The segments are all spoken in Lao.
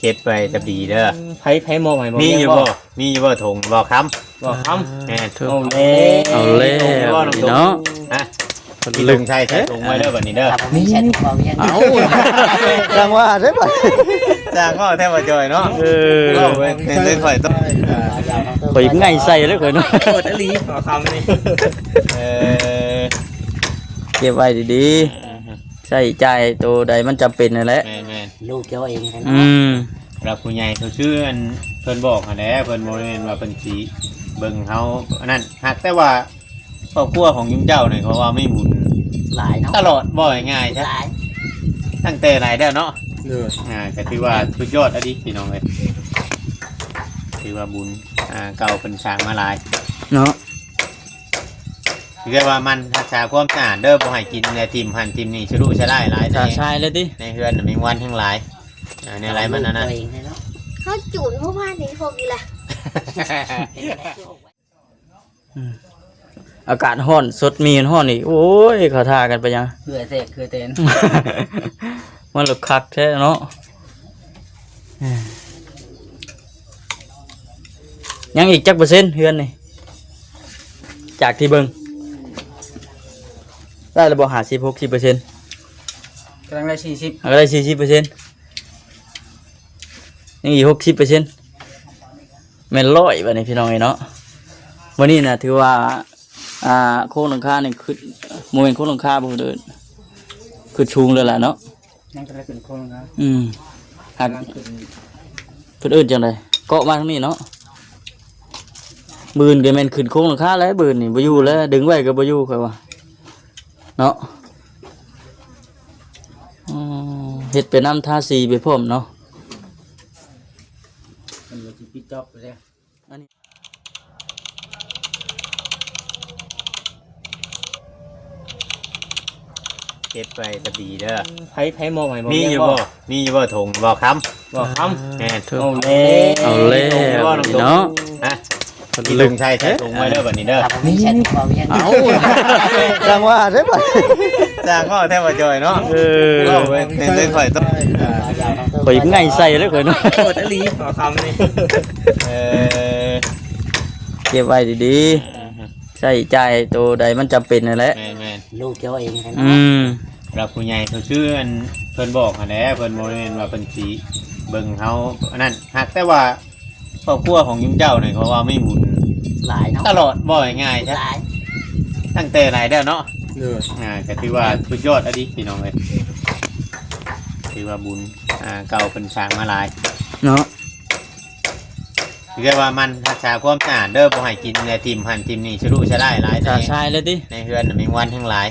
ເກັບໄວ້ແຕ່ປີເດີ. ໃຜ ໃຜມອບໃຫ້ບໍ່? ມີຢູ່ບໍ່? ມີຢູ່ບໍ່ຖົງບໍ່ຄຳ? ບໍ່ຄຳ. ແມ່ນ. ເອົາແລ້ວ ເອົາແລ້ວເນາະ. ຮະ? ມີຖົງໃສ່ ໃສ່ຖົງໄວ້ເດີບັດນີ້ເດີ. ມີ ມີ. ເອົ້າ ຈັ່ງວ່າເດ້ບັດ ຈັ່ງວ່າແທ້ບໍ່ຈ່ອຍເນາະ. ເອີ ເວົ້າໄປເປັນເລື່ອງຂ້ອຍຕ້ອງ ຂ້ອຍງ່າຍໃສ່ເດ້ຂ້ອຍເນາະ. ໂຄດອີ່ຫຼີ ບໍ່ຄຳນີ້. ເອີ ເກັບໄວ້ດີໆ ໃຊ້ຈ່າຍໂຕໃດມັນຈຳເປັນນັ້ນແຫຼະ. ແມ່ນໆ ລູກເຈົ້າເອງຫັ້ນເນາະ. ອືມ ແລ້ວຜູ້ໃຫຍ່ເຂົາຊື່ອັນເພິ່ນບອກຫັ້ນແຫຼະ ເພິ່ນບໍ່ແມ່ນວ່າເພິ່ນຊິເບິ່ງເຮົາອັນນັ້ນ ຫາກແຕ່ວ່າຄອບຄົວຂອງຈຸມເຈົ້ານີ້ ເຂົາວ່າມີບຸນຫຼາຍເນາະ ຕະຫຼອດ ເວົ້າງ່າຍໆຊະ ຫຼາຍ ຕັ້ງແຕ່ຫຼາຍແລ້ວເນາະ. ເອີ ອ່າ ກໍຖືວ່າສຸດຍອດອີ່ຫຼີພີ່ນ້ອງເອີຍ ຖືວ່າບຸນ ອ່າ ເກົ່າເພິ່ນສ້າງມາຫຼາຍເນາະ. ເອີ້ນວ່າໝັ່ນຮັກສາຄວາມສະອາດເດີ ບໍ່ໃຫ້ກິນແລະຖິ້ມຫັ້ນຖິ້ມນີ້ ສະລຸສະຫຼາຍຫຼາຍ ສະຊາຍເລີຍຕິ. ໃນເຮືອນແມງວັນແຮງຫຼາຍ ອ່າ ແນວໃດມັນນັ້ນນະ. ເຮົາຈູດເມື່ອວານນີ້ພວກນີ້ລະ ອືມ ອາກາດຮ້ອນ ສົດໝີ່ຮ້ອນອີກ ໂອ້ຍ ເຂົາທ່າກັນໄປຫຍັງ ເຫື່ອແຕກເຫື່ອແຕນ ມັນລະຄັກແທ້ເນາະ. ຍັງອີກຈັກເປີເຊັນເຮືອນນີ້ ຈາກທີ່ເບິ່ງ ໄດ້ແລ້ວບໍ່ ຫ້າສິບ ຫົກສິບເປີເຊັນ? ກຳລັງໄດ້ສີ່ສິບ ກຳລັງໄດ້ສີ່ສິບເປີເຊັນ ຍັງອີກຫົກສິບເປີເຊັນ ແມ່ນຮ້ອຍບາດນີ້ພີ່ນ້ອງເອີຍເນາະ. ມື້ນີ້ນະຖືວ່າ ອ່າ ໂຄງຫຼັງຄານີ້ຂຶ້ນ ບໍ່ແມ່ນໂຄງຫຼັງຄາບໍ່ ເດີ ຂຶ້ນສູງແລ້ວລະເນາະ. ຍັງຈະໄດ້ຂຶ້ນໂຄງນະ. ອືມ ຫາກ ເພິ່ນເອີ້ນຈັ່ງໃດ ເກາະມາທາງນີ້ເນາະ. ມື້ອື່ນກໍແມ່ນຂຶ້ນໂຄງຫຼັງຄາແລ້ວ ມື້ອື່ນນີ້ບໍ່ຢູ່ແລ້ວ ດຶງໄວ້ກໍບໍ່ຢູ່ ຂ້ອຍວ່າເນາະ. ອືມ ເຮັດໄປນຳ ທາສີໄປພ້ອມເນາະ. ເພິ່ນກໍຊິປິດຈອບໄປແລ້ວ ອັນນີ້ ເກັບໄວ້ແຕ່ປີເດີ. ໃຜ ໃຜມອບໃຫ້ບໍ່? ມີຢູ່ບໍ່? ມີຢູ່ບໍ່ຖົງບໍ່ຄຳ? ບໍ່ຄຳ. ແມ່ນ. ເອົາແລ້ວ ເອົາແລ້ວເນາະ. ຮະ? ມີຖົງໃສ່ ໃສ່ຖົງໄວ້ເດີບັດນີ້ເດີ. ມີ ມີ. ເອົ້າ ຈັ່ງວ່າເດ້ບັດ ຈັ່ງວ່າແທ້ບໍ່ຈ່ອຍເນາະ. ເອີ ເວົ້າໄປເປັນເລື່ອງຂ້ອຍຕ້ອງ ຂ້ອຍງ່າຍໃສ່ເດ້ຂ້ອຍເນາະ. ໂຄດອີ່ຫຼີ ບໍ່ຄຳນີ້. ເອີ ເກັບໄວ້ດີໆ ໃຊ້ຈ່າຍໂຕໃດມັນຈຳເປັນນັ້ນແຫຼະ. ແມ່ນໆ ລູກເຈົ້າເອງຫັ້ນເນາະ. ອືມ ແລ້ວຜູ້ໃຫຍ່ເຂົາຊື່ອັນເພິ່ນບອກຫັ້ນແຫຼະ ເພິ່ນບໍ່ແມ່ນວ່າເພິ່ນຊິເບິ່ງເຮົາອັນນັ້ນ ຫາກແຕ່ວ່າຄອບຄົວຂອງຈຸມເຈົ້ານີ້ ເຂົາວ່າມີບຸນຫຼາຍເນາະ ຕະຫຼອດ ເວົ້າງ່າຍໆຊະ ຫຼາຍ ຕັ້ງແຕ່ຫຼາຍແລ້ວເນາະ. ເອີ ອ່າ ກໍຖືວ່າສຸດຍອດອີ່ຫຼີພີ່ນ້ອງເອີຍ ຖືວ່າບຸນ ອ່າ ເກົ່າເພິ່ນສ້າງມາຫຼາຍເນາະ. ເອີ້ນວ່າໝັ່ນຮັກສາຄວາມສະອາດເດີ ບໍ່ໃຫ້ກິນແລະຖິ້ມຫັ້ນຖິ້ມນີ້ ສະລຸສະຫຼາຍຫຼາຍ ສະຊາຍເລີຍຕິ ໃນເຮືອນນະແມງວັນແຮງຫຼາຍ.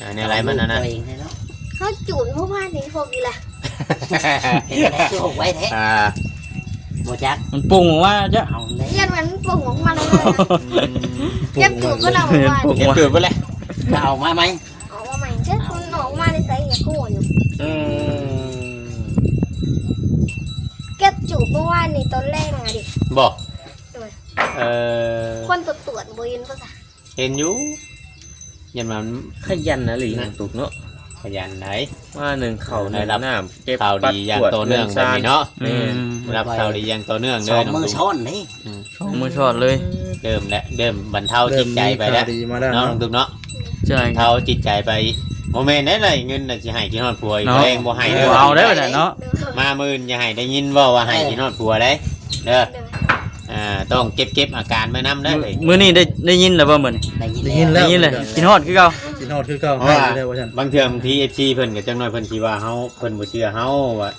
ອ່າ ແນວໃດມັນນັ້ນນະ ເຮົາຈູດເມື່ອວານນີ້ພວກນີ້ລະ ເປັນໄດ້ຄືອອກໄວແທ້. ອ່າ ບໍ່ຈັກ ມັນປຸງອອກມາເຈົ້າ ເອົາແລ້ວ ຢ້ານມັນປຸງອອກມາເລີຍ. ເກັບຈູດເພິ່ນເອົາເມື່ອວານ ເກັບຈູດເພິ່ນແຫຼະ ກໍເອົາມາໃໝ່. ອອກມາໃໝ່ ເຈົ້າ ມັນອອກມາໄດ້ໃສ ຢາກຮູ້ຢູ່. ອືມ ເກັບຈູດເມື່ອວານນີ້ຕອນແລງຫັ້ນເດ. ບໍ່ ໂດຍ ເອີ ຄົນຕະຕວດບໍ່ເຫັນບໍ່ຊະ? ເຫັນຢູ່ ຢ້ານວ່າ ຂະຫຍັນອີ່ຫຼີນະ ຕຸກເນາະ ຂະຫຍັນໃດ໋ ມາໜຶ້ງເຂົ້າໜຶ້ງນ້ຳ ເກັບ ຂ່າວດີຢ່າງຕໍ່ເນື່ອງແບບນີ້ເນາະ. ແມ່ນ ຮັບຂ່າວດີຢ່າງຕໍ່ເນື່ອງເດີ ສອງມື້ຊ້ອນເດ້. ອືມ ສອງມື້ຊ້ອນເລີຍ ເລີ່ມແລ້ວ ເລີ່ມບັນເທົາຈິດໃຈໄປແລ້ວເນາະ ນ້ອງຕຸກເນາະ. ໃຊ່ ບັນເທົາຈິດໃຈໄປ. ບໍ່ແມ່ນໄດ້ໄດ້ເງິນນະ ຊິໃຫ້ກິນຮອດຜົວອີກ ເນາະ ແຮງບໍ່ໃຫ້ເດີ ບໍ່ເອົາເດີບັດນັ້ນເນາະ. ມາມື້ອື່ນຢ່າໃຫ້ໄດ້ຍິນເວົ້າວ່າໃຫ້ກິນຮອດຜົວເດ້ ເດີ. ອ່າ ຕ້ອງເກັບ ເກັບອາການໄວ້ນຳເດີ. ມື້ນີ້ໄດ້ ໄດ້ຍິນແລ້ວບໍ່ມື້ນີ້? ໄດ້ຍິນແລ້ວ ໄດ້ຍິນແລ້ວ ກິນຮອດຄືເກົ່າ ກິນຮອດຄືເກົ່າ. ເພາະວ່າບາງເທື່ອ ບາງທີ ເອັຟຊີ ເພິ່ນກໍຈັກໜ້ອຍ ເພິ່ນຊິວ່າເຮົາ ເພິ່ນບໍ່ເຊື່ອເຮົາວ່າ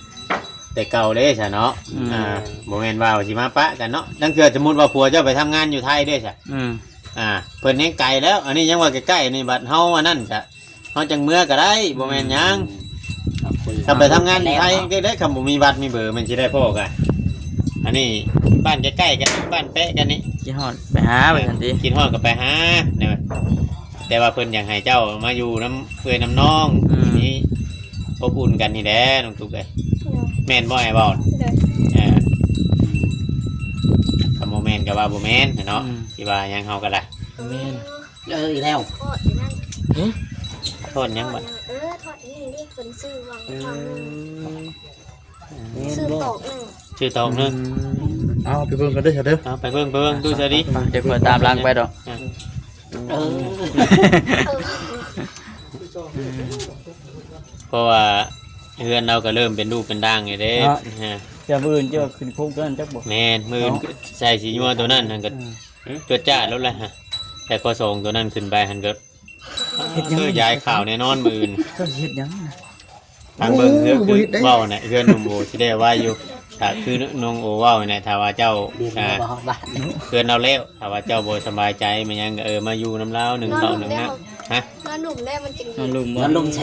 ແຕ່ເກົ່າເດ້ຊະເນາະ. ອືມ ອ່າ ບໍ່ແມ່ນວ່າຊິມາປະກັນເນາະ. ລາງເທື່ອສົມມຸດວ່າຜົວເຈົ້າໄປທຳງານຢູ່ໄທເດ້ຊະ. ອືມ ອ່າ ເພິ່ນແຮງໄກແລ້ວ ອັນນີ້ຍັງວ່າໃກ້ໆນີ້ ບັດເຮົາອັນນັ້ນກະ ເຮົາຈັ່ງເມືອກໍໄດ້ ບໍ່ແມ່ນຫຍັງ. ອືມ ຖ້າໄປທຳງານຢູ່ໄທ ເຮັດໄດ້ ຄັນບໍ່ມີບັດມີເບີ ແມ່ນຊິໄດ້ພໍ້ກັນ. ອັນນີ້ບ້ານໃກ້ໆກັນ ບ້ານແປະກັນນີ້ ຄິດຮອດໄປຫາ ວ່າຊັ້ນຕິ ຄິດຮອດກໍໄປຫາ. ແຕ່ວ່າເພິ່ນຢາກໃຫ້ເຈົ້າມາຢູ່ນຳເອື້ອຍນຳນ້ອງ ອືມ ມີ ອົບອຸ່ນກັນນີ້ແຫຼະນ້ອງຕຸກເອີຍ. ໂດຍ ແມ່ນບໍ່ອ້າຍເວົ້າ? ໂດຍ ເອີ ຄັນບໍ່ແມ່ນກໍວ່າບໍ່ແມ່ນເນາະ. ອືມ ຊິວ່າຫຍັງເຮົາກໍໄດ້. ແມ່ນ ເອີ ອີກແລ້ວ ທອດຢູ່ນັ້ນ. ຫຶ ທອດຫຍັງບັດ? ເອີ ທອດນີ້ເດ້ ເພິ່ນຊື້ຫວ່າງ ເອີ ທອດນີ້ ແມ່ນບໍ່? ຊື້ປອກໜຶ່ງ ຕື່ຕອກໜຶ່ງ. ອືມ ເອົາໄປເບິ່ງກັນເດີ ເດີ. ເອົາໄປເບິ່ງ ໄປເບິ່ງ ດູຊະດີ. ໄປ ໄປ ເດີ ຕາມຫຼັງໄປດອກ. ອ່ະ ເອີ ເພາະວ່າເຮືອນລາວກໍເລີ່ມເປັນຮູບເປັນຮ່າງຢູ່ເດ້. ເນາະ ຮະ ແຕ່ມື້ອື່ນເຈົ້າຂຶ້ນໂຄງຕົວນັ້ນຈັກບໍ່? ແມ່ນ ມື້ອື່ນ ເນາະ ໃສ່ສີຍົວຕົວນັ້ນ ຫັ້ນກໍ ອືມ ຈວດຈ້າດໂລດແຫຼະ. ແຕ່ກໍສອງຕົວນັ້ນຂຶ້ນໄປ ຫັ້ນກໍ ເຮັດຫຍັງ? ເອີ ຢາຍຂາວແນ່ນອນມື້ອື່ນ. ເຈົ້າຊິເຮັດຫຍັງ? ທາງເບິ່ງເຮືອນ ໂອ້ ບໍ່ເຮັດໄດ້ ເວົ້ານະ ເຮືອນໜຸ່ມໂອຊິໄດ້ໄວຢູ່. ຖ້າຄືນ້ອງໂອເວົ້ານະ ຖ້າວ່າເຈົ້າ ອ່າ ເຮືອນລາວແລ້ວ ຖ້າວ່າເຈົ້າບໍ່ສະບາຍໃຈແມ່ນຫຍັງກໍ ເອີ ມາຢູ່ນຳລາວ ໜຶ່ງເຂົ້າໜຶ່ງນ້ຳ. ຮະ? ນອນໜຸ່ມແລ້ວມັນຈຶ່ງ ນອນໜຸ່ມບໍ່? ນອນໜຸ່ມໃສ?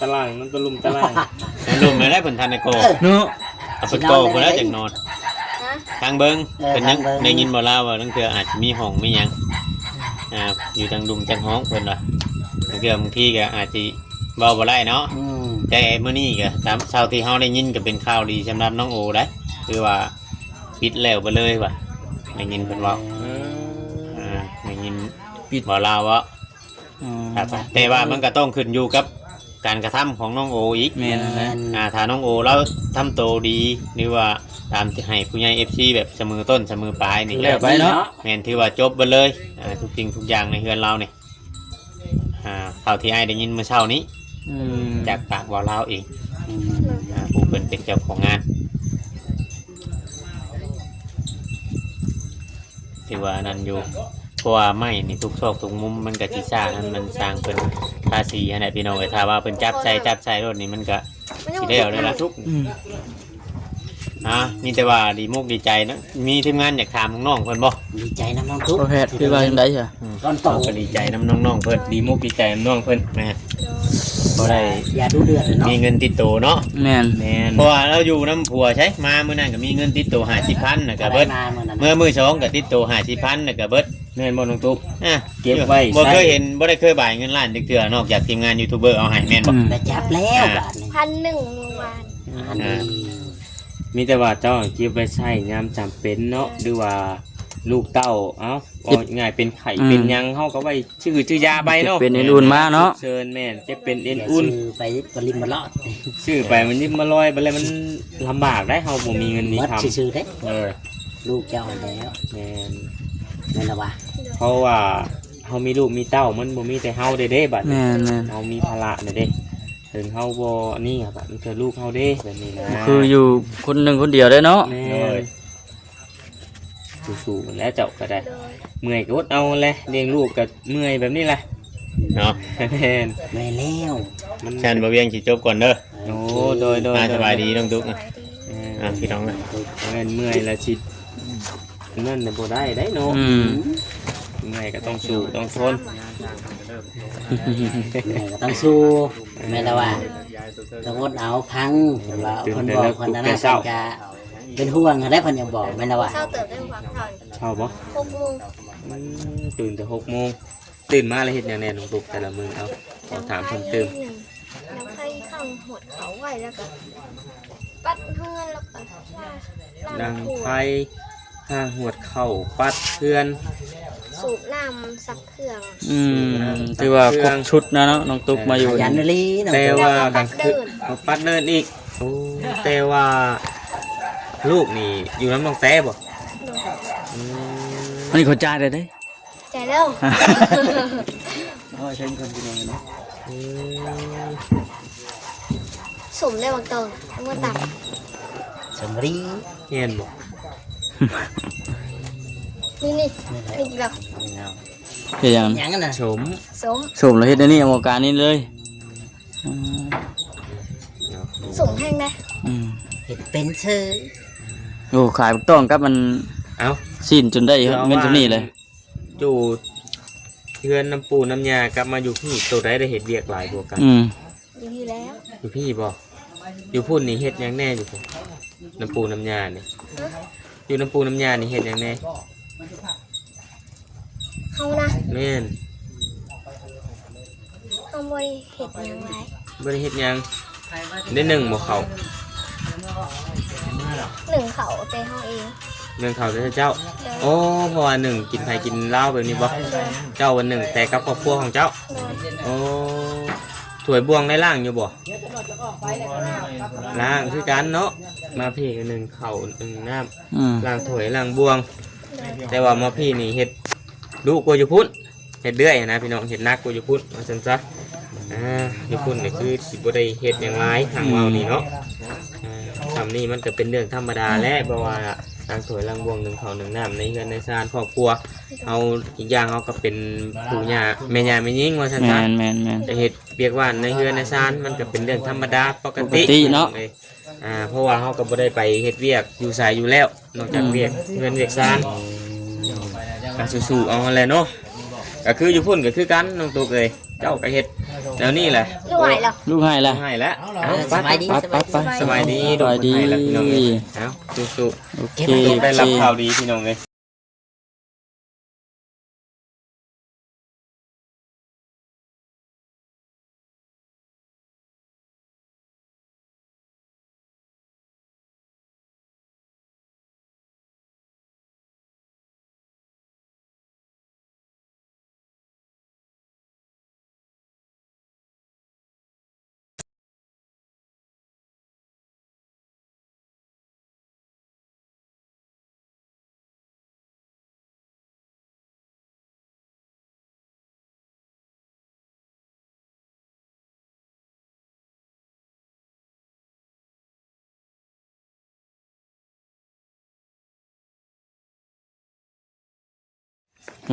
ຕາລາງ ນອນຕະລຸ່ມຕາລາງ. ນອນໜຸ່ມແລ້ວເພິ່ນທັນໄດ້ກໍ່ ເອີ ເນາະ. ເອົາໄປກໍ່ພຸ້ນແຫຼະຈັ່ງນອນ. ຮະ? ທາງເບິ່ງ ເອີ ເພິ່ນຍັງ ທາງເບິ່ງ ໄດ້ຍິນບໍ່ລາວວ່າລາງເທື່ອອາດຈະມີຫ້ອງມີຫຍັງ ອ່າ ຢູ່ທາງລຸ່ມທາງຫ້ອງເພິ່ນວ່າ ລາງເທື່ອບາງທີກໍອາດຊິເວົ້າບໍ່ໄດ້ເນາະ. ອືມ ແຕ່ມື້ນີ້ກໍຕາມເທົ່າທີ່ເຮົາໄດ້ຍິນກໍເປັນຂ່າວດີສຳລັບນ້ອງໂອໄດ໋ ຄືວ່າປິດແລ້ວໄປເລີຍວ່າ ໄດ້ຍິນເພິ່ນເວົ້າ. ອືມ ອ່າ ໄດ້ຍິນ ປິດ ບໍ່ລາວເວົ້າ. ອືມ ແຕ່ວ່າມັນກໍຕ້ອງຂຶ້ນຢູ່ກັບການກະທຳຂອງນ້ອງໂອອີກ. ແມ່ນ ແມ່ນ ອ່າ ຖ້ານ້ອງໂອລາວທຳໂຕດີ ຫຼືວ່າຕາມທີ່ໃຫ້ຜູ້ໃຫຍ່ເອັຟຊີແບບສະເໝີຕົ້ນສະເໝີປາຍນີ້ ຖືແລ້ວໄປເນາະ. ແມ່ນ ຖືວ່າຈົບເບິດເລີຍ ອ່າ ທຸກສິ່ງທຸກຢ່າງໃນເຮືອນລາວນີ້ ອ່າ ເທົ່າທີ່ອ້າຍໄດ້ຍິນມື້ເຊົ້ານີ້ ອືມ ຈາກປາກບ່າວລາວເອງ ອືມ ອ່າ ຜູ້ເພິ່ນເປັນເຈົ້າຂອງງານ. ຖືວ່ານັ້ນຢູ່ ເພາະວ່າໄມ້ນີ້ທຸກຊອກທຸກມຸມມັນກໍຊິຊ້າ ມັນ ມັນຊ່າງເພິ່ນທາສີຫັ້ນແຫຼະພີ່ນ້ອງເອີຍ. ຖ້າວ່າເພິ່ນຈັບໃສ່ ຈັບໃສ່ໂລດນີ້ມັນກໍຊິແລ້ວແລ້ວລະ. ອືມ ອ່າ ມີແຕ່ວ່າດີມຸກດີໃຈເນາະ. ມີທີມງານຢາກຖາມນ້ອງໆເພິ່ນບໍ່? ດີໃຈນຳນ້ອງຕຸກ ພໍ່ແພດ ຄືວ່າຈັ່ງໃດຊະ? ອືມ ຕອນໂຕ ເຮົາກໍດີໃຈນຳນ້ອງໆເພິ່ນ ດີມຸກດີໃຈນຳນ້ອງເພິ່ນນະ ບໍ່ໄດ້ ຢ່າດຸເດືອດເນາະ ມີເງິນຕິດໂຕເນາະ. ແມ່ນ ແມ່ນ ເພາະວ່າລາວຢູ່ນຳຜົວໃຊ້ ມາມື້ນັ້ນກໍມີເງິນຕິດໂຕຫ້າສິບພັນ ແລ້ວກໍເບິດ ມາມື້ນັ້ນ ເມື່ອມື້ສອງກໍຕິດໂຕຫ້າສິບພັນ ແລ້ວກໍເບິດ. ແມ່ນບໍ່ນ້ອງຕຸກ? ອ່ະ ເກັບໄວ້ ບໍ່ເຄີຍເຫັນ ບໍ່ໄດ້ເຄີຍບາຍເງິນລ້ານຈັກເທື່ອ ນອກຈາກທີມງານຢູທູບເບີເອົາໃຫ້ແມ່ນບໍ່? ອືມ ໄດ້ຈັບແລ້ວ ອ່າ ບາດນີ້ ພັນໜຶ່ງມື້ວານ. ອ່າ ມີແຕ່ວ່າເຈົ້າເກັບໄວ້ໃຊ້ຍາມຈຳເປັນເນາະ ຫຼືວ່າລູກເຕົ້າ ເອົາ ເຈັບ ເວົ້າງ່າຍເປັນໄຂ້ ອືມ ເປັນຫຍັງ ເຮົາກໍໄວ້ຊື້ ຊື້ຢາໄປເນາະ ເຈັບເປັນເອັນອຸ່ນມາເນາະ. ເຊີນ ແມ່ນ ເຈັບເປັນເອັນອຸ່ນ ຊື້ໄປລິມມາລອດ ຊື້ໄປມັນລິມມາລອຍໄປແລ້ວ ມັນລຳບາກໄດ໋ ເຮົາບໍ່ມີເງິນມີຄຳ ໝົດຊື່ໆເດ້. ເອີ ລູກເຈົ້າຫັ້ນແຫຼະ ແມ່ນ ແມ່ນລະວະ ເພາະວ່າເຮົາມີລູກມີເຕົ້າ ມັນບໍ່ມີແຕ່ເຮົາເດ້ ເດ້ບັດນີ້ ແມ່ນໆ ເຮົາມີພາລະເດ້ ເຖິງເຮົາບໍ່ອັນນີ້ກໍບາດ ມັນຄືລູກເຮົາເດ້ ແບບນີ້ນະ ຄືຢູ່ຄົນໜຶ່ງຄົນດຽວເດ້ເນາະ. ແມ່ນ ໂດຍ ສູ້ໆແລ້ວເຈົ້າກໍໄດ້ ໂດຍ ເມື່ອຍກໍອົດເອົາແຫຼະ ລ້ຽງລູກກໍເມື່ອຍແບບນີ້ແຫຼະເນາະ. ແມ່ນ ເມື່ອຍແລ້ວ ມັນ ຊັ້ນບໍ່ວຽງຊິຈົບກ່ອນເດີ. ໂອ້ ໂດຍໆ ອ່າ ສະບາຍດີນ້ອງຕຸກ ສະບາຍດີ ອ່າ ພີ່ນ້ອງເອີຍ ແມ່ນເມື່ອຍແລ້ວຊິ ນັ້ນນະບໍ່ໄດ້ໄດ໋ເນາະ. ອືມ ເມື່ອຍກໍຕ້ອງສູ້ຕ້ອງທົນ ເມື່ອຍກໍຕ້ອງສູ້ ແມ່ນແລ້ວວ່າ ຕ້ອງອົດເອົາ ຟັງເພິ່ນເວົ້າ ເພິ່ນບອກ ເພິ່ນນັ້ນ ເພິ່ນກໍເປັນຫ່ວງຫັ້ນແຫຼະ ເພິ່ນຍັງບອກ ແມ່ນແລ້ວວ່າ ເຊົ້າເຕີບໄດ້ຫວາເຊົ້າ ເຊົ້າບໍ່? ຫົກໂມງ ອືມ ຕື່ນແຕ່ຫົກໂມງ ຕື່ນມາແລ້ວເຮັດຫຍັງແດ່ນ້ອງຕຸກແຕ່ລະມື້? ເອົາ ຂໍຖາມເພີ່ມຕື່ມ. ດັງໄຟ ດັງໄຟຂ້າງຫວດເຂົ້າໄວ້ ແລ້ວກໍປັດເຮືອນ ແລ້ວກໍລ້າງ ລ້າງຖ້ວຍ ດັງໄຟ ຂ້າງຫວດເຂົ້າ ປັດເຮືອນ ສູບນ້ຳ ຊັກເຄື່ອງ. ອືມ ຖືວ່າຄົບຊຸດນະເນາະ ນ້ອງຕຸກມາຢູ່ ຂະຫຍັນອີ່ຫຼີເນາະ. ແຕ່ວ່າກາງຄືນ ເອົາ ປັດເດີ່ນອີກ. ໂອ້ ແຕ່ວ່າລູກນີ້ຢູ່ນຳນ້ອງແຕ້ບໍ່? ໂດຍ ອືມ ອັນນີ້ເຂົາຈ່າຍໄດ້ເດ້. ໃຈແລ້ວ ເອົາໃຊ້ເງິນພີ່ນ້ອງເນາະ. ອືມ ສົມໄດ້ບັກຕອງ ເອົາມາຕຳ ສົມລີ ແມ່ນບໍ່? ນີ້ໆ ນີ້ແຫຼະ ນີ້ລະ ເຮັດຫຍັງ? ຫຍັງນະ? ສົມ ສົມ ສົມແລ້ວເຮັດອັນນີ້ ເອົາໝໍການນີ້ເລີຍ. ອືມ ສົມແຮງນະ. ອືມ ເຮັດເປັນເຊີຍ. ໂອ້ ຂາຍບັກຕອງກັບມັນ ເອົ້າ ຊີ້ນຈົນໄດ້ເງິນສ່ຳນີ້ເລີຍ. ຢູ່ເຮືອນນຳປູ່ນຳຍ່າກັບມາຢູ່ພີ້ ໂຕໃດໄດ້ເຮັດວຽກຫຼາຍກວ່າກັນ? ອືມ ຢູ່ພີ້ແລ້ວ. ຢູ່ພີ້ບໍ່? ຢູ່ພຸ້ນນີ້ເຮັດຫຍັງແດ່? ຢູ່ພຸ້ນ ນຳປູ່ນຳຍ່ານີ້ ຮະ? ຢູ່ນຳປູ່ນຳຍ່ານີ້ເຮັດຫຍັງແດ່? ເຮົານະ? ແມ່ນ. ເຮົາບໍ່ໄດ້ເຮັດຫຍັງຫຼາຍ. ບໍ່ໄດ້ເຮັດຫຍັງ. ໄດ້ໜຶ້ງບໍ່ເຂົ້າ? ໜຶ້ງເຂົ້າແຕ່ເຮົາເອງ. ໜຶ້ງເຂົ້າແຕ່ເຈົ້າ? ໂດຍ. ໂອ້ ເພາະວ່າໜຶ້ງກິນໄຜກິນລາວແບບນີ້ບໍ່? ໂດຍ. ເຈົ້າວ່າໜຶ້ງແຕ່ກັບຄອບຄົວຂອງເຈົ້າ? ໂດຍ. ໂອ້ ຖ້ວຍບ່ວງໄດ້ລ້າງຢູ່ບໍ່? ລ້າງຄືກັນເນາະ. ມາພີ້ໜຶ້ງເຂົ້າໜຶ້ງນ້ຳ ອືມ ລ້າງຖ້ວຍລ້າງບ່ວງ. ແຕ່ວ່າມາພີ້ນີ້ເຮັດດຸກວ່າຢູ່ພຸ້ນ ເຮັດເລື້ອຍນະພີ່ນ້ອງ ເຮັດໜັກກວ່າຢູ່ພຸ້ນວ່າຊັ້ນຊະ. ອ່າ ຢູ່ພຸ້ນນີ້ຄືຊິບໍ່ໄດ້ເຮັດຫຍັງຫຼາຍ ທາງເວົ້ານີ້ເນາະ. ອ່າ ຊ່ຳນີ້ມັນກໍເປັນເລື່ອງທຳມະດາແຫຼະ ເພາະວ່າລ້າງຖ້ວຍລ້າງບ່ວງ ໜຶ້ງເຂົ້າໜຶ້ງນ້ຳໃນເຮືອນໃນຊານຄອບຄົວເຮົາ. ອີກຢ່າງເຮົາກໍເປັນປູ່ຍ່າແມ່ຍ່າແມ່ຍິງວ່າຊັ້ນຊະ ແມ່ນໆໆ ກໍເຮັດວຽກວານໃນເຮືອນໃນຊານ ມັນກໍເປັນເລື່ອງທຳມະດາປົກກະຕິ ປົກກະຕິເນາະ. ອ່າ ເພາະວ່າເຮົາກໍບໍ່ໄດ້ໄປເຮັດວຽກຢູ່ໃສຢູ່ແລ້ວ ນອກຈາກ ອືມ ວຽກເຮືອນວຽກຊານ. ກໍສູ້ໆເອົາຫັ້ນແຫຼະເນາະ. ກໍຄືຢູ່ພຸ້ນກໍຄືກັນນ້ອງຕຸກເອີຍ ເຈົ້າກໍເຮັດແນວນີ້ແຫຼະ. ລູກໄຫ້ແລ້ວ ລູກໄຫ້ແລ້ວ ລູກໄຫ້ແລ້ວ. ເອົ້າ ໄປ ສະບາຍດີ ໄປ ໄປ ສະບາຍດີ ສະບາຍດີ ສະບາຍດີ ລູກໄຫ້ແລ້ວພີ່ນ້ອງເອີຍ. ເອົ້າ ສູ້ໆ ໂອເຄ ໄດ້ຮັບຂ່າວດີພີ່ນ້ອງເອີຍ.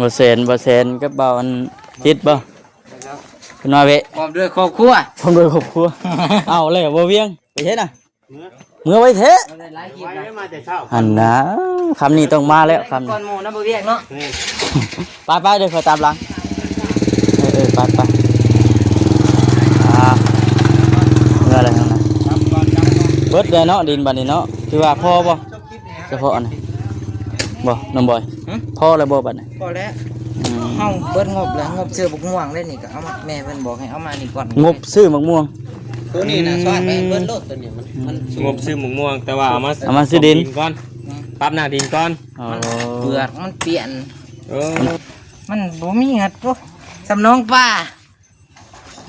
ບ່າວແສນ ບ່າວແສນກັບບ່າວອັນຈິດບໍ່? ເພິ່ນວ່າເວະ ພ້ອມດ້ວຍຄອບຄົວ ພ້ອມດ້ວຍຄອບຄົວ. ເອົາແລ້ວ ບ່າວວຽງ ໄປໃສນະ? ເມືອໄວແທ້ ມາແຕ່ເຊົ້າ ຫັ້ນນະ. ຄ່ຳນີ້ຕ້ອງມາແລ້ວ ຄ່ຳນີ້ ກ່ອນໝູ່ນຳ ບໍ່ວຽກເນາະ. ໄປໆ ເດີ ຂ້ອຍຕາມຫຼັງ. ເອີໆ ໄປໆ. ອ່າ ເມືອແລ້ວຫັ້ນນະ ເບິດແລ້ວເນາະ ດິນບາດນີ້ເນາະ. ຖືວ່າພໍບໍ່? ສະເພາະອັນນີ້ບໍ່ ນ້ອງບອຍ? ຫຶ? ພໍແລ້ວບໍ່ບາດນີ້? ພໍແລ້ວ. ອືມ ເຮົາເບິດງົບແລ້ວ ງົບຊື້ບັກມ່ວງເດ້ນີ້ ກໍເອົາມາ ແມ່ເພິ່ນບອກໃຫ້ເອົາມານີ້ກ່ອນ ງົບຊື້ບັກມ່ວງ. ໂຕນີ້ນະ ອືມ ຊອດໄປເບິດໂລດ ໂຕນີ້ມັນ ມັນ ງົບຊື້ບັກມ່ວງ ແຕ່ວ່າເອົາມາ ເອົາມາຊື້ດິນ ຊື້ດິນກ່ອນ ອືມ ປັບໜ້າດິນກ່ອນ. ອໍ ມັນເປືອກມັນປ່ຽນ. ເອີ ມັນບໍ່ມີຫຍັງ ໂອ້ ສຳນອງປາ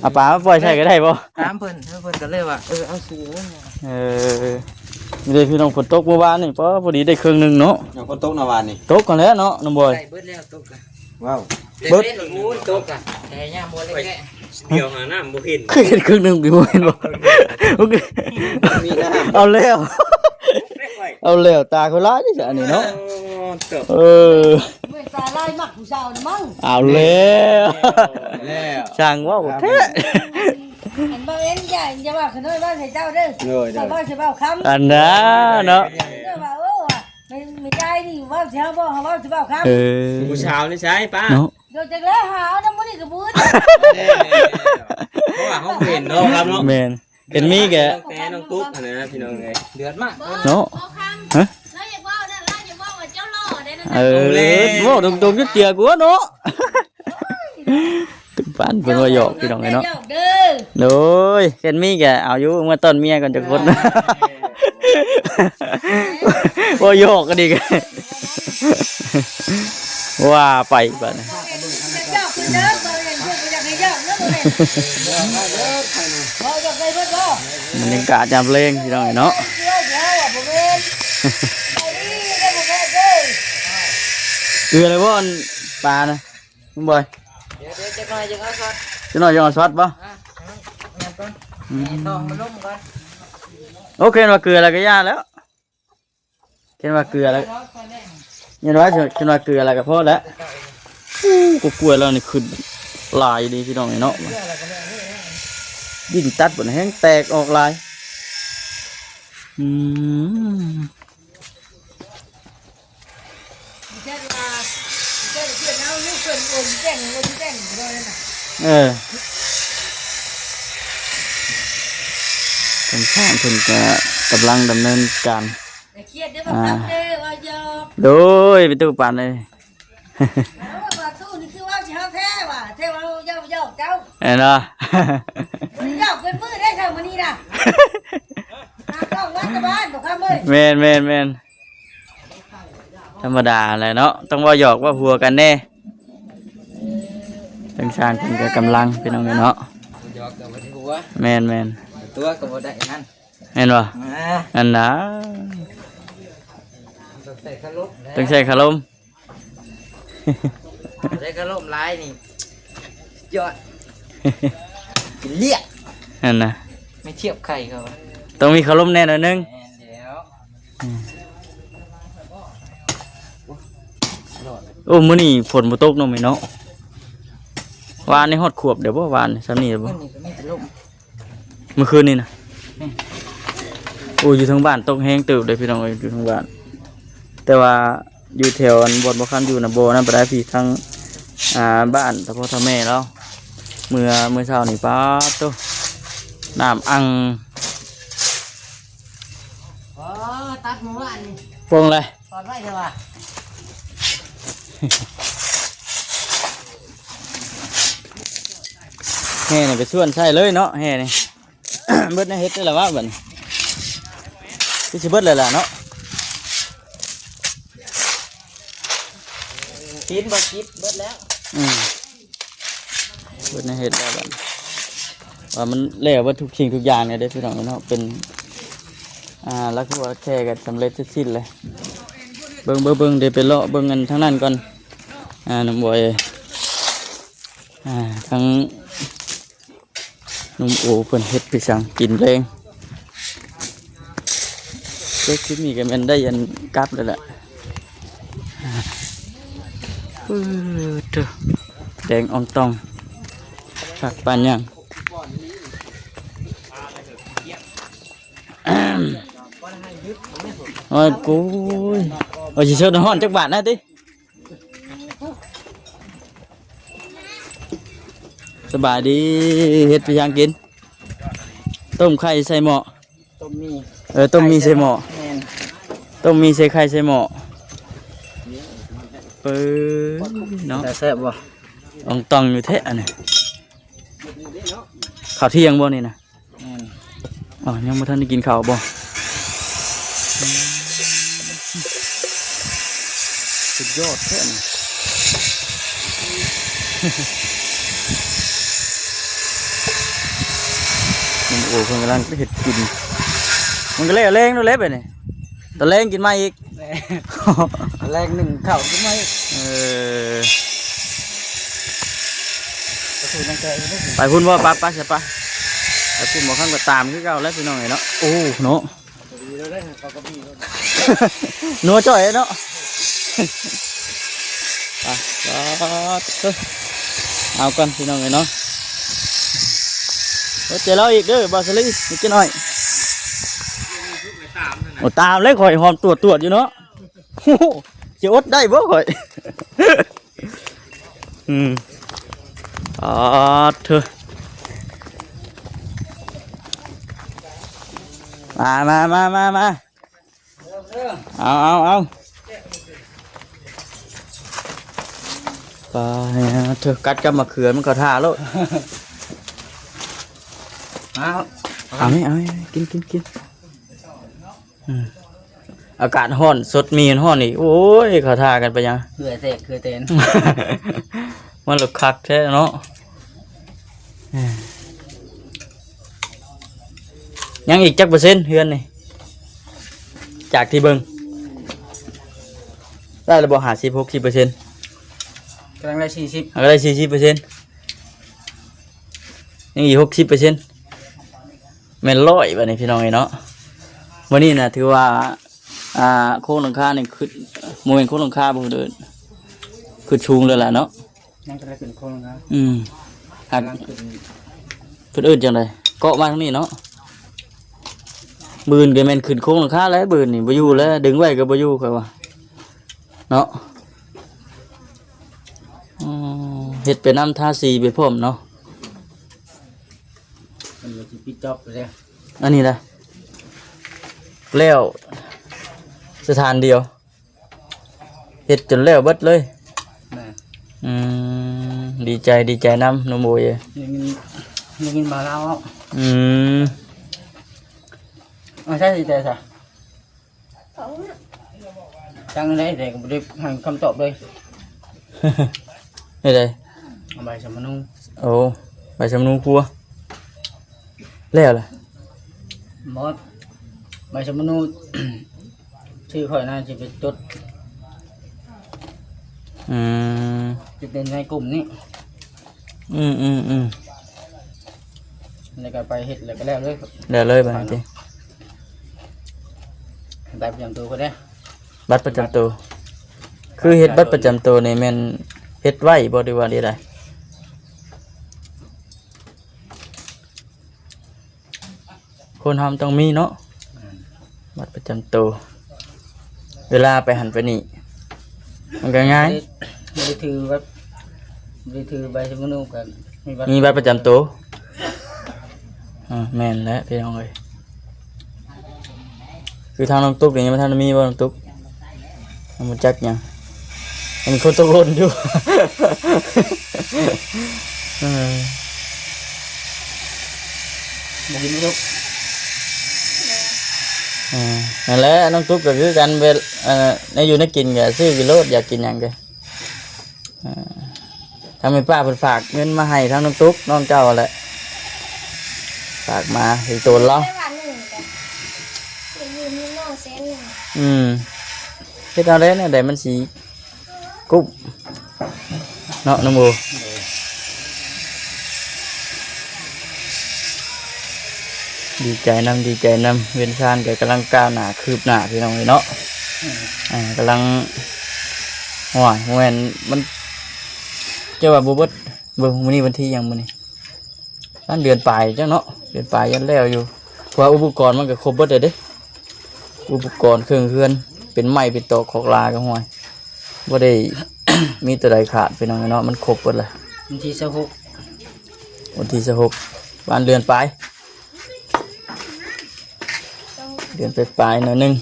ເອົາປາມາປ່ອຍໃສ່ກໍໄດ້ບໍ່? ຖາມເພິ່ນ ເພິ່ນກໍເລີຍວ່າ ເອີ ເອົາຊື້ເລີຍ. ເອີ ນີ້ເດ້ພີ່ນ້ອງ ຝົນຕົກມື້ວານນີ້ ພໍ ພໍດີໄດ້ເຄິ່ງໜຶ່ງເນາະ. ເອົາ ຝົນຕົກນະວານນີ້ ຕົກຫັ້ນແຫຼະເນາະ ນ້ອງບອຍ. ໄດ້ເບິດແລ້ວຕົກກະ ວ້າວ ເບິດ ໂອ້ຍ ຕົກກະ ແຕ່ຍາມບໍ່ໄດ້ແກະ ດຽວຫານ້ຳບໍ່ເຫັນ ຄືເຫັນເຄິ່ງໜຶ່ງຢູ່ ບໍ່ເຫັນບໍ່? ມີນ້ຳ ເອົາແລ້ວ ເອົາແລ້ວ ຕາຄົນຫຼາຍເດ້ ອັນນີ້ເນາະ. ໂອ້ ເອີ ເບິ່ງຕາລາຍມັກຜູ້ສາວນະມັງ. ເອົາແລ້ວ ແລ້ວ ຊ່າງເວົ້າແທ້. ອັນບໍ່ເຫັນ ຢ່າ ຢ່າວ່າຂະນ້ອຍເວົ້າໃສ່ເຈົ້າເດີ. ໂດຍໆ ຂ້ອຍເວົ້າຊິເວົ້າຄຳ ອັນນາເນາະ ເດີວ່າ ໂອ້ ວ່າ ແມ່ ແມ່ຍາຍນີ້ເວົ້າຊິເຮົາບໍ່ ເຮົາເວົ້າຊິເວົ້າຄຳ. ເອີ ຜູ້ສາວນີ້ໃສປ້າເນາະ? ໂດຍ ຈັກແລ້ວ ຫາເອົານຳມື້ນີ້ກໍບໍ່ອຶດ ເພາະວ່າເຮົາເຫັນເນາະ ຄຳເນາະ. ແມ່ນ ເຫັນມີແກ ແຕ່ນ້ອງຕຸກຫັ້ນນະພີ່ນ້ອງເອີຍ ເດືອດມາກເນາະ. ຮະ ລາວຢາກເວົ້ານັ້ນ ລາວຢາກເວົ້າວ່າເຈົ້າຫຼໍ່ເດ້ນັ້ນນະ. ເອີ ເວົ້າຕົງໆ ຢູ່ເຕີຍກວ່າເນາະ. ຕຶກປານເພິ່ນວ່າຫຍອກພີ່ນ້ອງເອີຍເນາະ. ໂດຍ ຄັນມີກໍເອົາຢູ່ ເມືອຕ້ອນເມຍກ່ອນຈັກຄົນ ເວົ້າຫຍອກກັນອີກ ວ່າໄປບາດນີ້. ບັນຍາກາດຍາມແລງພີ່ນ້ອງເອີຍເນາະ. ເກືອແລ້ວບໍ່ ອັນປານະ? ນ້ອງບອຍ ດຽວໆ ຈັກໜ່ອຍຈຶ່ງເອົາຊັອດ ຈັກໜ່ອຍຈັ່ງເອົາຊັອດບໍ່? ອ່ະ ແມ່ນກ່ອນ ອືມ ໃຫ້ທອງມັນລົງກ່ອນ. ໂອເຄ ວ່າເກືອແລ້ວກໍຢ່າແລ້ວ ເຫັນວ່າເກືອແລ້ວ ເຫັນວ່າ ເຫັນວ່າເກືອແລ້ວກໍພໍແລ້ວ. ໂອ້ ກໍກ້ວຍລາວນີ້ຂຶ້ນຫຼາຍດີພີ່ນ້ອງເອີຍເນາະ ດິນຕັດບາດແຮງແຕກອອກຫຼາຍ. ອືມ ເອີ ທາງຊ່າງເພິ່ນກໍກຳລັງດຳເນີນການ ຢ່າຄຽດເດີ ອ່າ ເວົ້າເດີ ເວົ້າຫຍອກ. ໂດຍ ໄປຕູ້ປານເລີຍ ເອົາ ວ່າຕູ້ນີ້ຄືເວົ້າຊິເຮົາແທ້ວ່າ ແທ້ວ່າເຮົາຫຍອກ ຫຍອກເຈົ້າ ແມ່ນບໍ່? ບໍ່ໄດ້ຫຍອກເປັນມື້ໄດ້ເຈົ້າມື້ນີ້ນະ ຫາກ້ອງມາແຕ່ບ້ານບໍ່ຄຳເອີຍ. ແມ່ນໆໆ ທຳມະດາແຫຼະເນາະ ຕ້ອງເວົ້າຫຍອກເວົ້າຫົວກັນແດ່. ທາງຊ່າງເພິ່ນກໍກຳລັງ ພີ່ນ້ອງເອີຍເນາະ ຫຍອກກັນ ແມ່ນໆ ຕົວະກໍບໍ່ໄດ້ຫັ້ນ ແມ່ນບໍ່? ອ່າ ອັນນະ ຕ້ອງໃສ່ຄາລົມແຫຼະ ຕ້ອງໃສ່ຄາລົມ ໃສ່ຄາລົມຫຼາຍນີ້ ຍອດ ກິນລຽກ ຫັ້ນນະ ໄມ່ທຽບໄຂ່ເຂົາ ຕ້ອງມີຄາລົມແດ່ໜ້ອຍໜຶ່ງ ແມ່ນແລ້ວ ອືມ ໂອ້ ມື້ນີ້ຝົນບໍ່ຕົກເນາະແມ່ເນາະ ວານນີ້ຮອດຂວບແລ້ວບໍ່? ວານນີ້ຊ່ຳນີ້ແລ້ວບໍ່? ມື້ນີ້ກໍມີແຕ່ລົມ ມື້ຄືນນີ້ນະ ອືມ ໂອ້ ຢູ່ທາງບ້ານຕົກແຮງເຕີບເດ້ພີ່ນ້ອງເອີຍ ຢູ່ທາງບ້ານ ແຕ່ວ່າຢູ່ແຖວອັນບ່ອນບໍ່ຄຳຢູ່ນະ ບໍ່ນັ້ນປານໃດ ພີ້ທາງ ອ່າ ບ້ານຕາພໍ່ຕາແມ່ລາວ ເມື່ອ ເມື່ອເຊົ້ານີ້ ປາດໂທ້ ນ້ຳອັ່ງ ອໍ ຕັດມື້ວານນີ້ ປົງເລີຍ ປອດໄວ້ແທ້ວ່າ ແຫ່ນີ້ໄປສວນໃສ່ເລີຍເນາະ ແຫ່ນີ້ ເບິດແນວເຮັດແລ້ວລະວະ ບັດນີ້ ຄືຊິເບິດແລ້ວລະເນາະ ກິນບໍ່ກິນເບິດແລ້ວ ອືມ ເບິດໃນເຮັດແລ້ວບັດ ວ່າມັນແລ້ວເບິດທຸກສິ່ງທຸກຢ່າງແລ້ວເດ້ພີ່ນ້ອງເນາະ ເປັນ ອ່າ ຫຼັກຫົວແຄ່ກໍສຳເລັດເສັດສິ້ນແລ້ວ ເບິ່ງ ເບິ່ງ ເບິ່ງ ເດ ໄປເລາະເບິ່ງອັນທາງນັ້ນກ່ອນ ອ່າ ນ້ອງບອຍ ອ່າ ທາງໜຸ່ມໂອເພິ່ນເຮັດໄປສັງກິນແລງ ເຮັດຄລິບນີ້ກໍແມ່ນໄດ້ອັນກັບແລ້ວແຫຼະ ເອີ ເດີ ແດງອອງຕອງ ຄັກປານຫຍັງ ໂອ້ຍ ໂອ້ຍ ຊິຊົດຮ້ອນຈັກບາດນະຕິ ສະບາຍດີ ເຮັດໄປຫຍັງກິນ? ຕົ້ມໄຂ່ໃສ່ໝໍ້ ຕົ້ມໝີ່ ເອີ ຕົ້ມໝີ່ໃສ່ໝໍ້ ແມ່ນ ຕົ້ມໝີ່ໃສ່ໄຂ່ໃສ່ໝໍ້ ເປີເນາະ ແຊບບໍ່? ອອງຕອງຢູ່ແທ້ອັນນີ້ ເຂົ້າທ່ຽງບໍ່ນີ້ນະ? ແມ່ນ ອ້າວ ຍັງບໍ່ທັນໄດ້ກິນເຂົ້າບໍ່? ສຸດຍອດແທ້ນີ້ ໂອ້ ເພິ່ນກຳລັງເຮັດກິນ ມັນກໍແລ້ວແລງໂລດແຫຼະບັດນີ້ ຕອນແລງກິນໃໝ່ອີກ ແລງໜຶ້ງເຂົ້າຂຶ້ນມາອີກ ເອີ ໄປພຸ້ນບໍ່? ໄປ ໄປ ໄປ ໄປ ໄປພຸ້ນບໍ່? ໄປ ໄປ ໄປ ໄປພຸ້ນບໍ່? ຄັນກໍຕາມຄືເກົ່າແຫຼະພີ່ນ້ອງເອີຍເນາະ ໂອ້ ເນາະ ນົວຈ່ອຍເນາະ ໄປ ເອົາກ່ອນພີ່ນ້ອງເອີຍເນາະ ເອົາໃຈລາວອີກເດີ ບ່າວສາລີ ນິດໜ້ອຍ ໂອ້ ຕາມເລີຍ ຂ້ອຍຫອມຕວດໆຢູ່ເນາະ. ໂອ້ໂຫ ຊິອົດໄດ້ບໍ່ຂ້ອຍ? ອືມ ປາດເທີ ມາ ມາ ມາ ມາ ມາ ເອົາ ເອົາ ເອົາ ປາດເທີ ກັດກັບມະເຂືອມັນເຂົ້າທ່າໂລດ ເອົາ ເອົາ ເອົາ ກິນ ກິນ ກິນ. ອືມ ອາກາດຮ້ອນ ສົດໝີ່ຮ້ອນອີກ ໂອ້ຍ ເຂົ້າທ່າກັນໄປຫຍັງ ເຫື່ອແຕກເຫື່ອແຕນ ມັນລະຄັກແທ້ເນາະ ເອີ ຍັງອີກຈັກເປີເຊັນເຮືອນນີ້ ຈາກທີ່ເບິ່ງ ໄດ້ລະບໍ່ ຫ້າສິບ ຫົກສິບເປີເຊັນ ກຳລັງໄດ້ສີ່ສິບ ກຳລັງໄດ້ສີ່ສິບເປີເຊັນ ຍັງອີກຫົກສິບເປີເຊັນ ແມ່ນຮ້ອຍບາດນີ້ພີ່ນ້ອງເອີຍເນາະ ມື້ນີ້ນະຖືວ່າ ອ່າ ໂຄງຫຼັງຄານີ້ຂຶ້ນ ບໍ່ແມ່ນໂຄງຫຼັງຄາບໍ່ເດີ ຂຶ້ນສູງແລ້ວລະເນາະ ຍັງບໍ່ໄດ້ຂຶ້ນໂຄງຫຼັງຄາ ອືມ ຫາກ ກຳລັງຂຶ້ນ ເພິ່ນເອີ້ນຈັ່ງໃດ ເກາະມາທາງນີ້ເນາະ ບືນກໍແມ່ນຂຶ້ນໂຄງຫຼັງຄາແລ້ວ ບືນນີ້ບໍ່ຢູ່ແລ້ວ ດຶງໄວ້ກໍບໍ່ຢູ່ ຂ້ອຍວ່າເນາະ ອືມ ເຮັດໄປນຳ ທາສີໄປພ້ອມເນາະ. ເພິ່ນວ່າຊິປິດຈອບໄປແລ້ວ ອັນນີ້ນະ ແລ້ວສະຖານດຽວ ເຮັດຈົນແລ້ວເບິດເລີຍ ແມ່ນ ອືມ ດີໃຈ ດີໃຈນຳ ໜຸ່ມໂອຍ ໄດ້ຍິນ ໄດ້ຍິນບ່າວລາວເວົ້າ ອືມ ເອົາໃຊ້ຊິແຕ່ຊະ ຈັ່ງໃດແຕ່ກໍບໍ່ໄດ້ໃຫ້ຄຳຕອບເລີຍ ແນວໃດ ເອົາໃບສຳມະໂນ ໂອ້ ໃບສຳມະໂນຄົວ ແລ້ວລະ ໝົດ ໃບສຳມະໂນ ຊື່ຂ້ອຍນະ ຊິໄປຈົດ ອືມ ຈະເປັນໃນກຸ່ມນີ້ ອືມໆໆ ແລ້ວກໍໄປເຮັດ ແລ້ວກໍແລ້ວເລີຍ ແລ້ວເລີຍບາດນີ້ຕິ ບັດປະຈຳໂຕເພິ່ນເດ້ ບັດປະຈຳໂຕ ຄືເຮັດບັດປະຈຳໂຕນີ້ແມ່ນເຮັດໄວ້ບໍ່ ຫຼືວ່າແນວໃດ? ຄົນເຮົາມັນຕ້ອງມີເນາະ ແມ່ນ ບັດປະຈຳໂຕ ເວລາໄປຫັ້ນໄປນີ້ ມັນກໍງ່າຍ ບໍ່ໄດ້ ບໍ່ໄດ້ຖືບັດ ບໍ່ໄດ້ຖືໃບສຳມະໂນ ກໍມີບັດ ມີບັດປະຈຳໂຕ ອ່າ ແມ່ນແຫຼະພີ່ນ້ອງເອີຍ ຄືທາງນ້ອງຕຸກນີ້ຍັງບໍ່ທັນມີບໍ່ ນ້ອງຕຸກ? ຍັງບໍ່ຈັກຫຍັງ ເຫັນຄົນຕົກຫຼົ່ນຢູ່ ເອີ ບໍ່ກິນບໍ່ ເອີ ນັ້ນແຫຼະ ນ້ອງຕຸກກໍຄືກັນ ເວລາ ເອີ ແນວຢູ່ແນວກິນກໍຊື້ກິນໂລດ ຢາກກິນຫຍັງກໍ ເອີ ທາງແມ່ປ້າເພິ່ນຝາກເງິນມາໃຫ້ທາງນ້ອງຕຸກ ນ້ອງເຈົ້າຫັ້ນແຫຼະ ຝາກມາໃຫ້ໂຕນລາວ ໄປວ່າໜຶ່ງກະ ໄປຢືມເງິນນ້ອງແສນໜຶ່ງ ອືມ ເຮັດເອົາແຫຼະ ແນວໃດມັນຊິກຸ້ມເນາະ ນ້ອງໂອ ດີໃຈນຳ ດີໃຈນຳ ເຮືອນຊານກໍກຳລັງກ້າວໜ້າ ຄືບໜ້າ ພີ່ນ້ອງເອີຍເນາະ ອືມ ອ່າ ກຳລັງ ໂອ້ຍ ບໍ່ແມ່ນ ມັນ ເຈົ້າວ່າບໍ່ເບິດ ເບິ່ງມື້ນີ້ວັນທີຫຍັງມື້ນີ້ ປະມານເດືອນປາຍຈັກເນາະ ເດືອນປາຍຍັງແລ້ວຢູ່ ເພາະວ່າອຸປະກອນມັນກໍຄົບເບິດແລ້ວເດ້ ອຸປະກອນເຄື່ອງເຮືອນ ເປັນໄມ້ເປັນຕອກຄອກລາກໍຫ້ວຍ ບໍ່ໄດ້ມີຕົວໃດຂາດ ພີ່ນ້ອງເນາະ ມັນຄົບເບິດແລ້ວ ວັນທີຊາວຫົກ ວັນທີຊາວຫົກ ປະມານເດືອນປາຍ ເດືອນປາຍໆ ໜ້ອຍໜຶ່ງ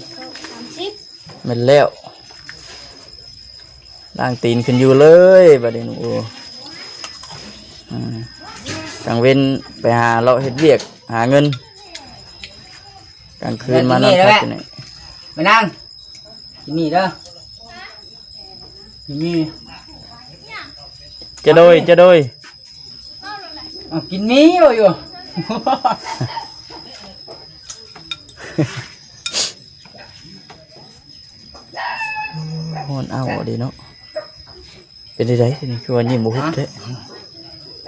ສາມສິບ ແມ່ນແລ້ວ ລ້າງຕີນຂຶ້ນຢູ່ເລີຍບາດນີ້ ໂອ້ ອາ ກາງເວັນໄປຫາເລາະເຮັດວຽກຫາເງິນ ກາງຄືນມານອນພັກຢູ່ນີ້ ແມ່ນາງ ກິນໝີ່ເດີ ກິນໝີ່ ຈະໂດຍ ຈະໂດຍ ເອົາ ກິນໝີ່ບໍ່ຢູ່ ຮ້ອນອ້າວເດເນາະ ເປັນໃດໆ ນີ້ຄືວ່າຍິ້ມບໍ່ຫຸບແທ້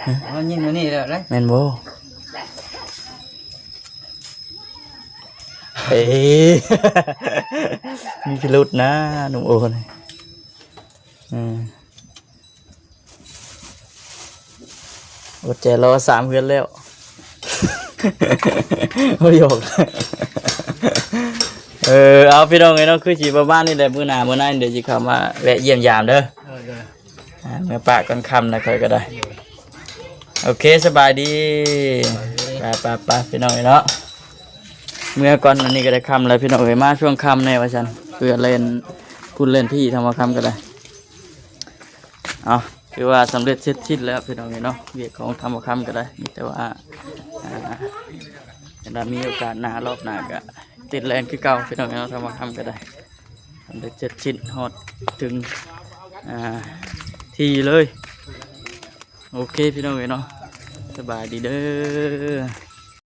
ຮະ ອໍ ຍິ້ມຢູ່ນີ້ແລ້ວເດ້ ແມ່ນບໍ່? ເອີ ມີພິລຸດນະ ໜຸ່ມໂອນີ້ ເອີ ອົດໃຈລໍສາມເດືອນແລ້ວ ບໍ່ຢອກ ເອີ ເອົາ ພີ່ນ້ອງເອີຍເນາະ ຄືຊິປະມານນີ້ແຫຼະ ມື້ໜ້າມື້ໃນດຽວຊິເຂົ້າມາແວະຢ້ຽມຢາມເດີ ເອີ ເດີ ອ່າ ເມືອປະກ່ອນຄ່ຳນະ ຂ້ອຍກໍໄດ້ ໂອເຄ ສະບາຍດີ ສະບາຍດີ ໄປໆໆ ພີ່ນ້ອງເອີຍເນາະ ເມືອກ່ອນ ອັນນີ້ກໍໄດ້ຄ່ຳແລ້ວ ພີ່ນ້ອງເອີຍ ມາຊ່ວງຄ່ຳແດ່ວ່າຊັ້ນ ເພື່ອແລ່ນພຸ້ນແລ່ນພີ້ ທຳມະຄຳກໍໄດ້ ເອົາ ຖືວ່າສຳເລັດເສັດສິ້ນແລ້ວ ພີ່ນ້ອງເອີຍເນາະ ວຽກຂອງທຳມະຄຳກໍໄດ້ ມີແຕ່ວ່າ ອ່າ ຄັນວ່າມີໂອກາດໜ້າ ຮອບໜ້າກໍຕິດແລ່ນຄືເກົ່າ ພີ່ນ້ອງເອີຍເນາະ ທຳມະຄຳກໍໄດ້ ສຳເລັດເສັດສິ້ນ ຮອດເຖິງ ອ່າ ທີ່ເລີຍ ໂອເຄ ພີ່ນ້ອງເອີຍເນາະ ສະບາຍດີເດີ.